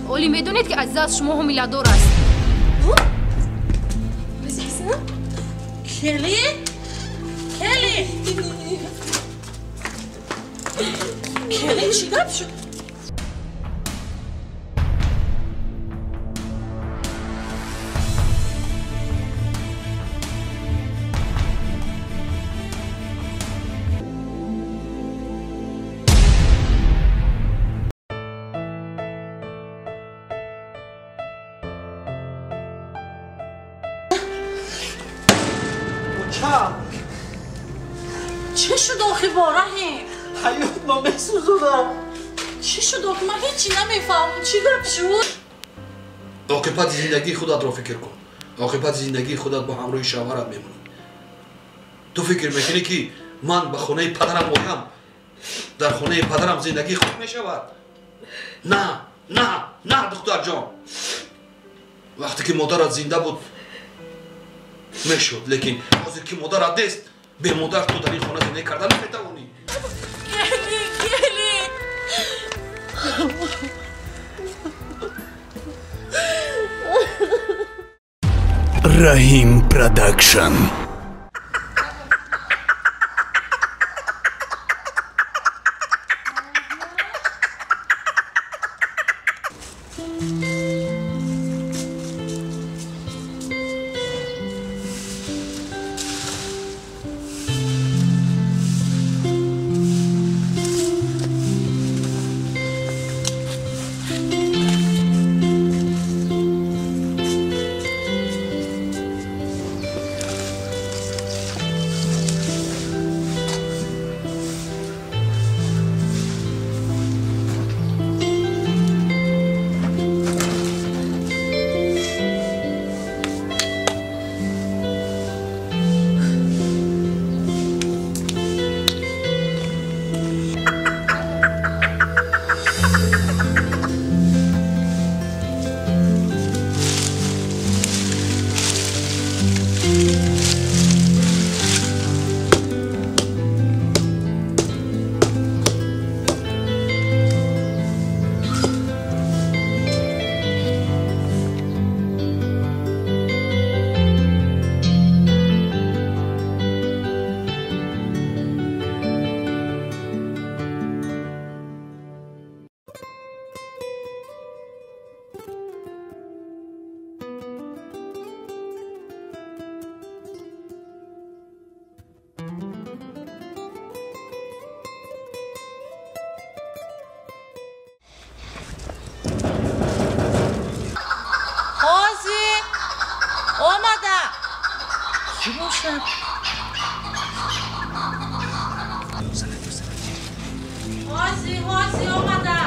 Оли медонед, ки Азиза аз шумо ҳомиладор аст. Азиза? Кели? Кели? Кели, чӣ гап шуд? Чӣ шуд охи бо Раҳим? Ҳаёт ма месӯзонам. Чӣ шуд охи? Ман ҳечи намефаҳмам. Чӣ гап шуд? Оқибати зиндагии худатро фикр кун. Оқибати зиндагии худат бо ҳамроҳи шавҳарат мемонӣ. Ту фикр мекунӣ, ки ман ба хонаи падарам оям, дар хонаи падарам зиндагӣ хуб мешавад? На, на, на, духтарҷон. Вақте ки модарат зинда буд, мешуд, лекин ҳозир ки модарат нест, бемодар ту дар ин хона зиндагӣ карда наметавонӣ. Кели, Кели. Раҳим Продакшн. Ҳозир омада. Чӣ бошад? Ҳозир, ҳозир омада.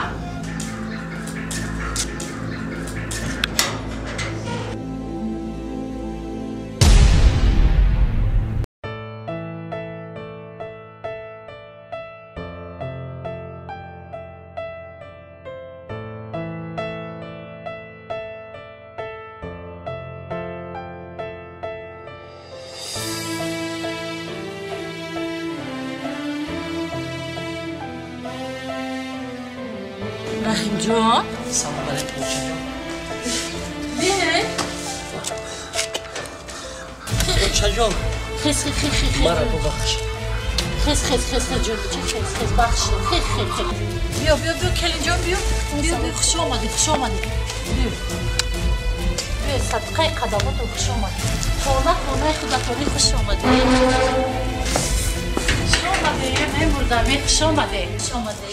Раҳимҷон. Салом алайкум, очаҷон. Бе. Очаҷон. Хез, хез, хез, хез. Мара бубахш. Хез, хез, хез, хез, ҷон, хез, хез, бахш. Хез, хез, хез. Биё, биё, биё, келинҷон, биё. Биё, биё, хуш омадӣ, хуш омадӣ. Биё. Биё, садқаи қадамотон хуш омадӣ. Хона, хонаи худатонӣ хуш омадӣ. Хуш омадӣ, мемурдам, хуш омадӣ. Хуш омадӣ.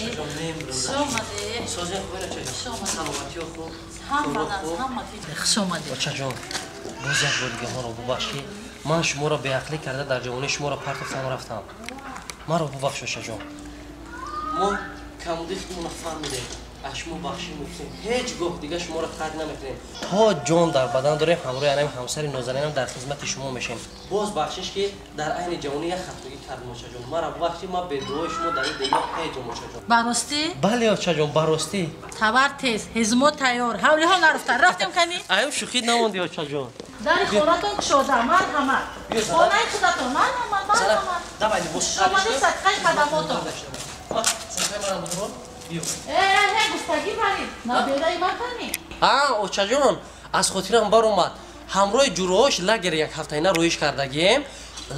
Хуш омадӣ. Созия хуб, очаҷон? Саломатиё хуб? Ҳама, ҳама хуш омадӣ. Очаҷон, боз як бор дига маро бубахш, ки ман шуморо беақлӣ карда дар ҷавонӣ шуморо партофтам, рафтам. Маро бубахш, очаҷон. Мо камуди худмонро фаҳмидем, аз шумо бахшӣ мепурсем. Ҳеҷ гоҳ дига шуморо тарк намекунем. То ҷон дар бадан дорем, ҳамроҳи анами ҳамсари нозанинам дар хизмати шумо мешем. Боз бахшиш, ки дар айни ҷавонӣ як хатогӣ кардем, очаҷон. Маро бубахшӣ, ман бедуои шумо дар ин дунё ҳеҷ, очаҷон. Баростӣ? Бале, очаҷон, баростӣ. Тавар тез, ҳезумо тайёр, ҳавлиҳо нарафта. Рафтем кани? Аюм шӯхӣ намонди, очаҷон. Дари хонатон кушода, марҳамат. Хонаи худатон, марҳамат, марҳамат. Давай, либос. Омади садқаи хадамотон. Садқаи манам будро. Биё. Э, гуфтагӣ бари. Набераи ман кани. А, очаҷон, аз хотирам баромад. Ҳамроҳи ҷуроҳош лагер як ҳафтаина рӯиш кардагием.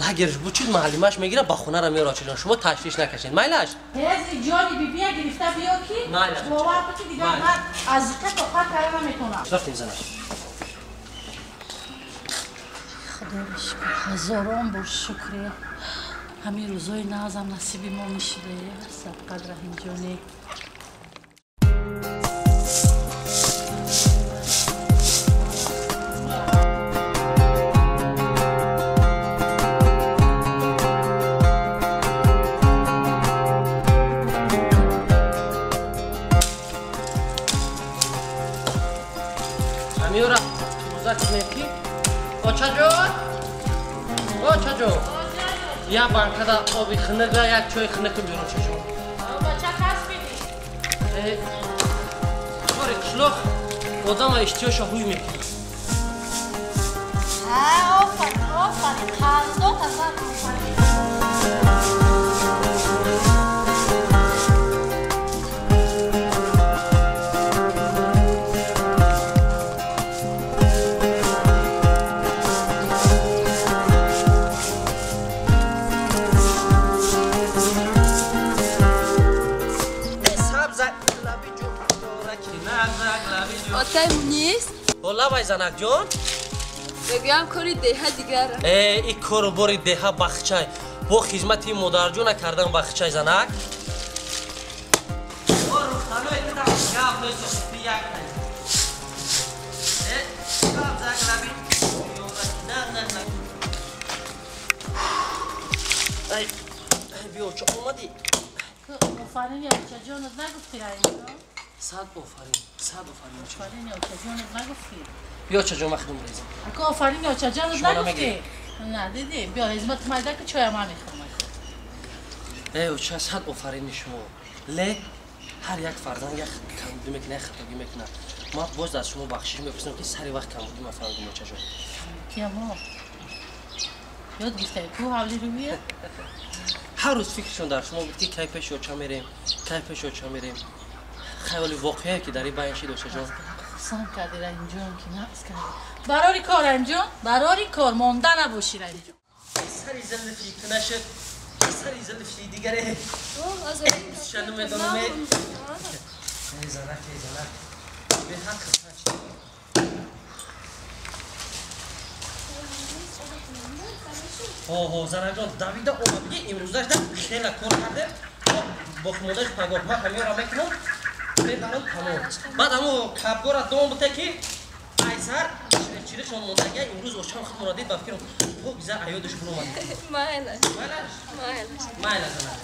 Лагерш буд чиз муаллимаш мегирад ба хонара меорад очаҷон. Шумо ташвиш накашед. Майлаш? Ҳезри ҷони бибия гирифта биё ки бовар кун ки дигар ман аз зиқа тоқат карда наметавонам. Рафтем занаш. Худоро шукр, ҳазорон бор шукре. Ҳамин рӯзои нағзам насиби мо мешуда. Сабқат Раҳимҷоне. Ҳамиёра тоза кунем ки очаҷон, очаҷон, як банкада оби хинука, як чойи хинука биёр очаҷон. Бача касбидӣ? Кори қишлоқ одама иштиёша ҳуй мекунад. Офарин, офарин, қарздот асан, офарин. Отай мунис? Лабай занакҷон. Мегӯям кори деҳа дигар. Э, и кору бори деҳа бахчай. Бо хизмати модарҷона кардан бахчай занак. Биё, чо омадӣ? Офарин очаҷонат нагуфтӣ Раҳимҷон? Сад офарин, сад офарин. Офарин очаҷонат нагуфтӣ? Биё очаҷон, ман худам резам. Ака офарин очаҷонат нагуфтӣ? На, дидӣ? Биё хизмат майда ки чоя ман мехӯрам. Э, оча, сад офарини шумо. Ле, ҳар як фарзанд як камбудӣ мекунад, як хатогӣ мекунад. Ман боз аз шумо бахшиш мепурсам ки сари вақт камбудӣ ман фаҳмидам очаҷон. Киямо? Ёд гирифтаи ку ҳавли рӯя? Ҳар рӯз фикршон дар шумо буд ки кай пеши оча мерем, кай пеши оча мерем. Хаёли воқеае ки дар ин байн шид очаҷон. Хурсанд карди Раҳимҷон ки нақс карди. Барори кор Раҳимҷон, барори кор монда набошӣ Раҳимҷон. Сари зилфи ту нашуд, сари зилфи дигаре. Ша намедонам. Эй занак, эй занак. Беҳад хурсанд шудам. Ҳо, занакҷон, давида омадги имрӯзаш да хела кор кардем. Боқимондааш пагоҳ. Ман ҳаминро мекунам. Мебарам тамом. Баъд ҳамо кабгора дом бута ки айсар чиришон мондага имрӯз очам худмонро дид ба фикрам пок за аёдаш буромад. Майлаш. Майлаш? Майлаш. Майлаш занак.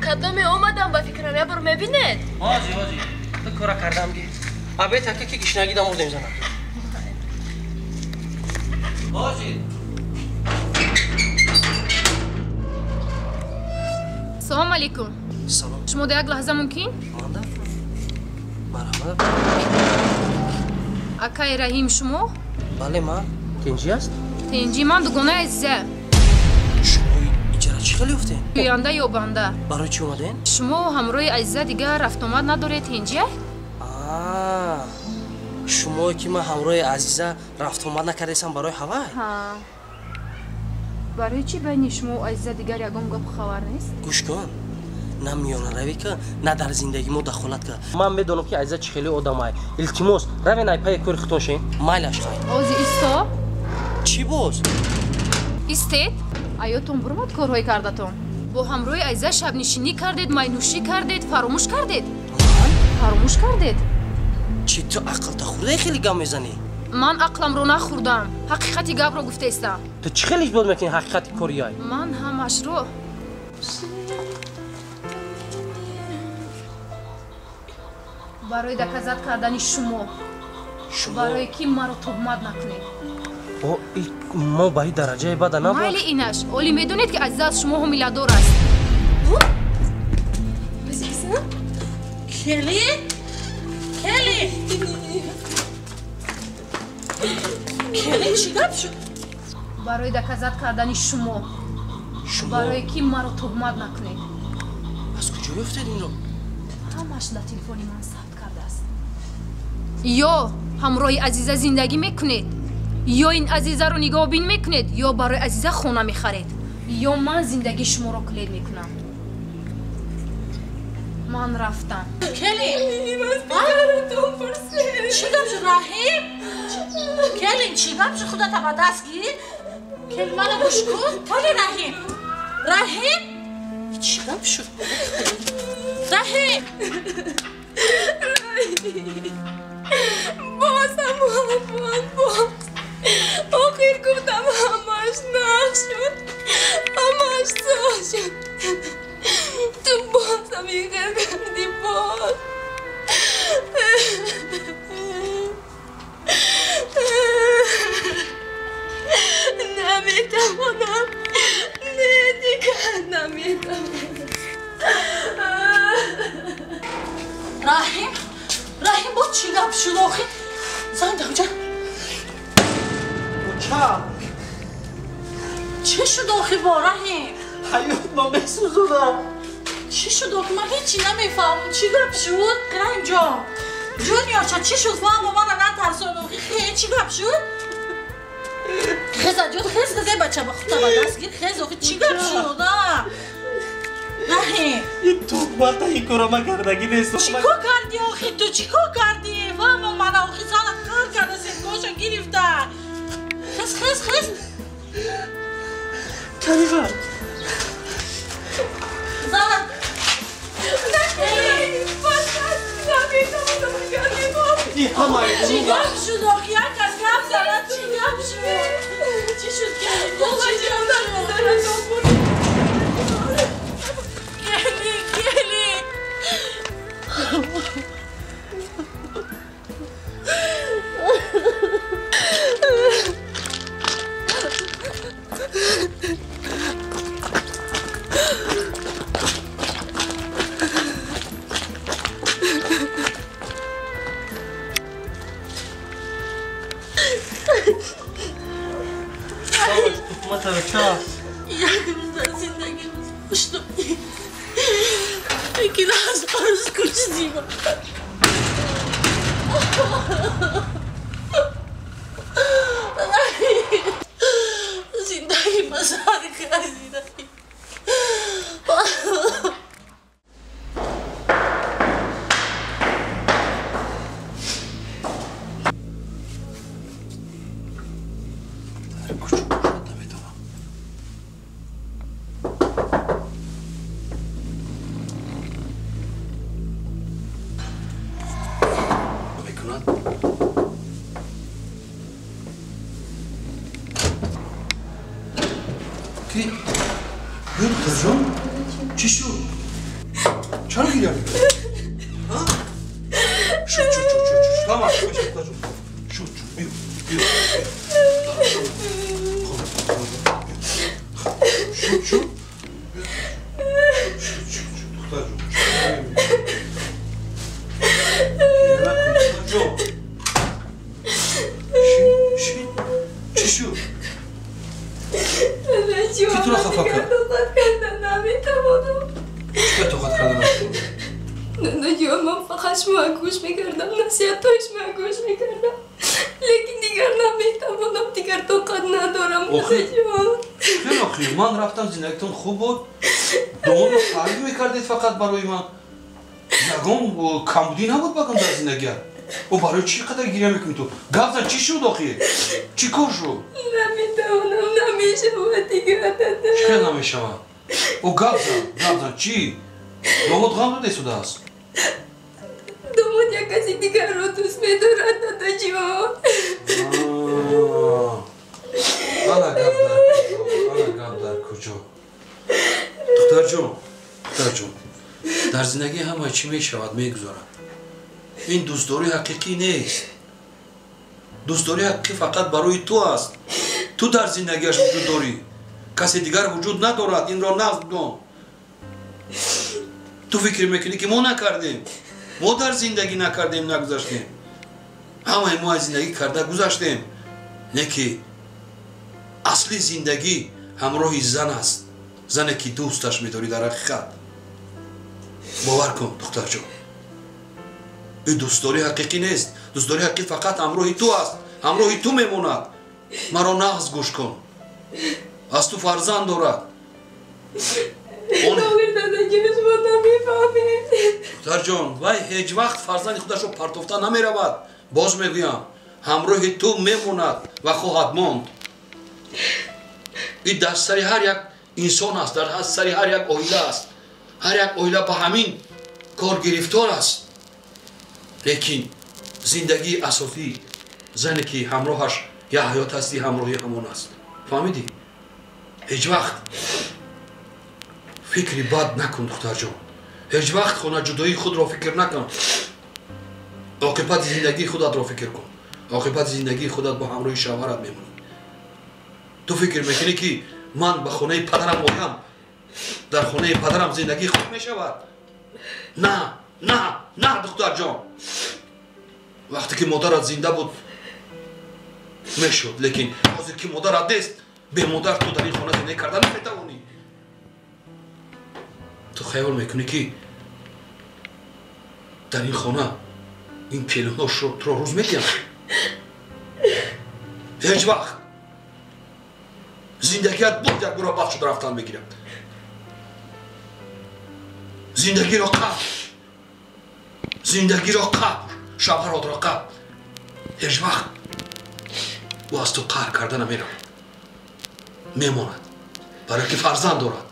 Кадоме омадам ба фикрам, як бор мебинед? Ҳоҷи, ҳоҷи, ту кора кардам ги. Абе таке ки гишнагӣ дамурдем занак. Ҳоҷи. Салом алейкум. Салом. Шумо дар як лаҳза мумкин? Манда? Марҳамат. Акаи Раҳим шумо? Бале, ман. Тинҷӣ аст? Тинҷӣ, ман дугонаи Азиза. Иҷара чӣ хеле ёфтем? Гӯянда ё банда. Барои чӣ омадем? Шумо ҳамроҳи Азиза дигар рафтомад надоред тинҷӣ? Шумо ки ман ҳамроҳи Азиза рафтомад накардесам барои ҳавай? Ҳа. Барои чӣ байни шумо Азиза дигар ягон гапу хабар нест? Гӯш кун. На миёнаравӣ ка, на дар зиндагӣ мо дахолат ка. Ман медонам ки Азиза чӣ хеле одамай. Илтимос, равен ай пайи кори худтон шин. Майлаш хай. Ози исто. Чӣ боз? Истед. Аётон бурмад корҳои кардатон. Бо ҳамроҳи Азиза шабнишинӣ кардед, майнӯшӣ кардед, фаромӯш кардед? Фаромӯш кардед? Чӣ ту ақлта хӯрдаи хеле гап мезанӣ? Ман ақламро нахӯрдам, ҳақиқати гапро гуфтаистам. Ту чӣ хел исбот мекунӣ ҳақиқати кориай? Ман ҳамашро барои доказат кардани шумо, барое ки маро туҳмат накунед. Мо ба ин дараҷаи бада набуд. Майли инаш, олӣ медонед ки Азиза аз шумо ҳомиладор аст. Келин? Келин? Келин чӣ гап шуд? Барои доказат кардани шумо, барое ки маро туҳмат накунед. Аз куҷо ёфтед инро? Ҳамаш дар телефони ман сабт кардааст. Ё ҳамроҳи Азиза зиндагӣ мекунед, ё ин Азизаро нигоҳбин мекунед, ё барои Азиза хона мехаред, ё ман зиндагии шуморо клет мекунам. Ман рафтам. Келин! Чӣ гап шуд, Раҳим? Келин, чӣ гап шуд? Худата ба даст гир. Келин, мана гӯш кун. Келин, Раҳим! Раҳим! Чӣ гап шуд? Раҳим! Боз ҳамон, боз. Охир гуфтам ҳамаш нақш шуд, ҳамаш соз шуд. Ту боз ҳамин хел кардӣ, боз. Наметавонам, не, дигар наметавонам. Раҳим, Раҳим, боз чӣ гап шуд охир? Зан даҷа. Ча? Чӣ шуд охир бо Раҳим? Ҳаёт ман месӯзонам. Чӣ шуд охир? Ман ҳечи намефаҳмам. Чӣ гап шуд? Раҳим ҷон. Ҷон ёрча, чӣ шуд? Фаҳмо мана натарсон охир. Хе, чӣ гап шуд? Хез аҷон, хез, хез, эй бача, ба худта ба даст гир, хез охир, чӣ гап шуд? Раҳим. Ин туҳмата ин кора ман кардагӣ нестам. Чӣ кор кардӣ охир ту? Чӣ кор кардӣ? Фаҳмо мана охир зана қар карда, сеткоша гирифта. Хез, хез, хез. Карима. Зана. Чӣ гап шуд охир? Як кас гап зада, чӣ гап шуд? Чӣ шуд, келин? Чӣ гап шуд? Келин, келин. Як рӯз дар зиндагӣ хуштум, лекин аз арӯз куштима. Зиндагӣ масар кардӣ. Чӣ шуд? Чаро гиря мекунӣ? Шуд, шуд, шуд, шуд, шуд. Тамом, шуд, шуд, шуд, шуд. Биё, биё. Шуд, шуд. Шуд, шуд, шуд. Духтарҷон. Гиря накун, духтарҷон. Шин, чӣ шуд? Ки туро хафа кард? Чӣ тоқат карда наметавонам? Нанаҷон, ман фақат шуморо гӯш мекардам, насиҳатҳои шуморо гӯш мекардам, лекин дигар наметавонам, дигар тоқат надорам. Нанаҷон, хеле охир, ман рафтам, зиндагитон хуб буд, домодро таъриф мекардед фақат барои ман. Ягон камбудӣ набуд бакам дар зиндагият. О, барои чӣ қадар гиря мекунӣ ту? Гап зан, чӣ шуд охир? Чӣ кор шуд? Наметавонам, намешавад дигар. Чӣ хел намешавад? О, гап зан, гап зан, чӣ? Домод ғам додесудааст? Домод як каси дигарро дӯст медорад, дадаҷон. Ана гап дар куҷо, ана гап дар куҷо. Духтарҷон, духтарҷон, дар зиндагӣ ҳама чӣ мешавад, мегузарад. Ин дӯстдории ҳақиқӣ нест. Дӯстдории ҳақиқӣ фақат барои ту аст. Ту дар зиндагиаш вуҷуд дорӣ, касе дигар вуҷуд надорад. Инро нағз дон. Ту фикр мекунӣ, ки мо накардем, мо дар зиндагӣ накардем, нагузаштем. Ҳамаи мо аз зиндагӣ карда гузаштем. Не ки асли зиндагӣ ҳамроҳи зан аст, зане ки дӯсташ медорӣ дар ҳақиқат. Бовар кун, духтарҷон, ин дӯстдории ҳақиқӣ нест. Дӯстдории ҳақиқӣ фақат ҳамроҳи ту аст, ҳамроҳи ту мемонад. Маро нағз гӯш кун, аз ту фарзанд дорад. Духтарҷон, вай ҳеҷ вақт фарзанди худашро партофта намеравад. Боз мегӯям, ҳамроҳи ту мемонад ва хоҳад монд. Ин дар сари ҳар як инсон аст, дар сари ҳар як оила аст. Ҳар як оила ба ҳамин кор гирифтор аст. Лекин зиндагии асосӣ зане ки ҳамроҳаш як ҳаёт ҳастӣ, ҳамроҳи ҳамон аст. Фаҳмидӣ? Ҳеҷ вақт фикри бад накун, духтарҷон. Ҳеҷ вақт хонаҷудоии худро фикр накун. Оқибати зиндагии худатро фикр кун. Оқибати зиндагии худат бо ҳамроҳи шавҳарат мемонӣ. Ту фикр мекунӣ, ки ман ба хонаи падарам оям, дар хонаи падарам зиндагӣ хуб мешавад? На, на, на, духтарҷон. Вақте ки модарат зинда буд мешуд, лекин ҳозир ки модарат нест, бемодар ту дар ин хона зиндагӣ карда наметавонӣ. Ту хаёл мекунӣ, ки дар ин хона ин келинҳо туро рӯз медиҳанд? Ҳеҷ вақт. Зиндагият буд як гура бад шуда рафтан мегирад. Зиндагиро қабр, зиндагиро қабр, шавҳаротро қабр. Ҳеҷ вақт ӯ аз ту қаҳр карда намеравад, мемонад, барое ки фарзанд дорад.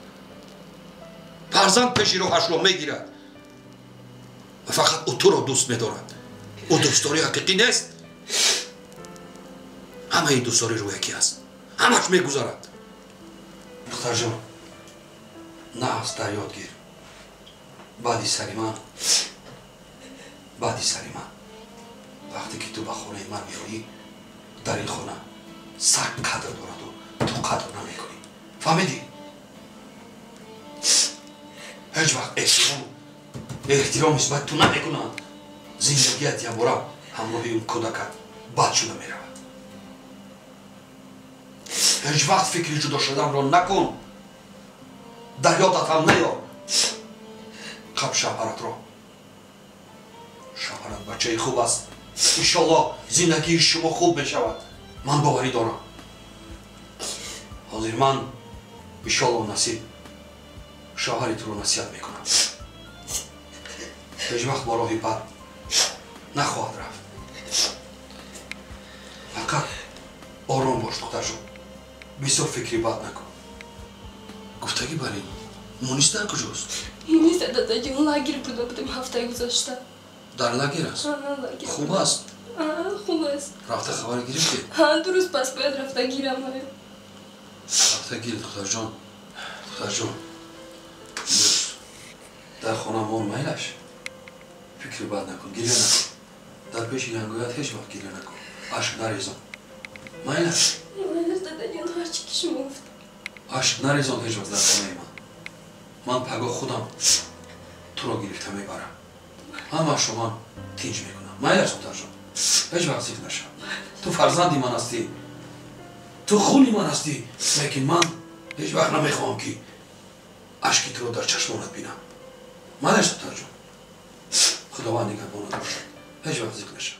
Фарзанд пеши роҳашро мегирад ва фақат ӯ туро дӯст медорад. Ӯ дӯстдории ҳақиқӣ нест. Ҳамаи дӯстдорӣ рӯякӣ аст, ҳамаш мегузарад. Духтарҷон, нағз дар ёд гир, баъди сари ман, баъди сари ман вақте ки ту ба хонаи ман меоӣ, дар ин хона саг қадр дораду ту қадр намекунӣ. Фаҳмидӣ? Ҳеҷ вақт эҳтиром нисбати ту намекунанд. Зиндагият якбора ҳамроҳи он кӯдакат бад шуда меравад. Ҳеҷ вақт фикри ҷудо шуданро накун, дар ёдат ҳам наёр. Қаб шавҳаратро. Шавҳарат бачаи хуб аст. Иншоллоҳ зиндагии шумо хуб мешавад, ман боварӣ дорам. Ҳозир ман иншоллоҳ насиб шавҳари туро насиҳат мекунам. Ҳеҷ вақт бо роҳи бад нахоҳад рафт. Фақат ором бош, духтарҷон, бисёр фикри бад накун. Гуфтагӣ бар ин Мунис дар куҷост? Мунис дадаҷон лагер буда будем ҳафтаи гузашта. Дар лагер аст? Хуб аст? Хуб аст. Рафта хабар гирифтӣ? Дуруст, пас бояд рафта гирам. Рафта гир, духтарҷон. Духтарҷон, дар хона мон майлаш. Фикри бад накун, гиря накун. Дар пеши янгоят ҳеҷ вақт гиря накун, ашк нарезон. Майлаш? Майлаш, дадаҷон, ҳарчи ки шумо гуфт. Ашк нарезон ҳеҷ вақт дар хонаи ман. Ман пагоҳ худам туро гирифта мебарам. Ҳамаашро ман тинҷ мекунам. Майлаш, духтарҷон, ҳеҷ вақт зиқ нашав. Ту фарзанди ман ҳастӣ, ту хуни ман ҳастӣ, лекин ман ҳеҷ вақт намехоҳам, ки ашки туро дар чашмонат бинам. Майлаш, духтарҷон, худованд нигаҳбонат бошад. Ҳеҷ вақт зиқ нашав.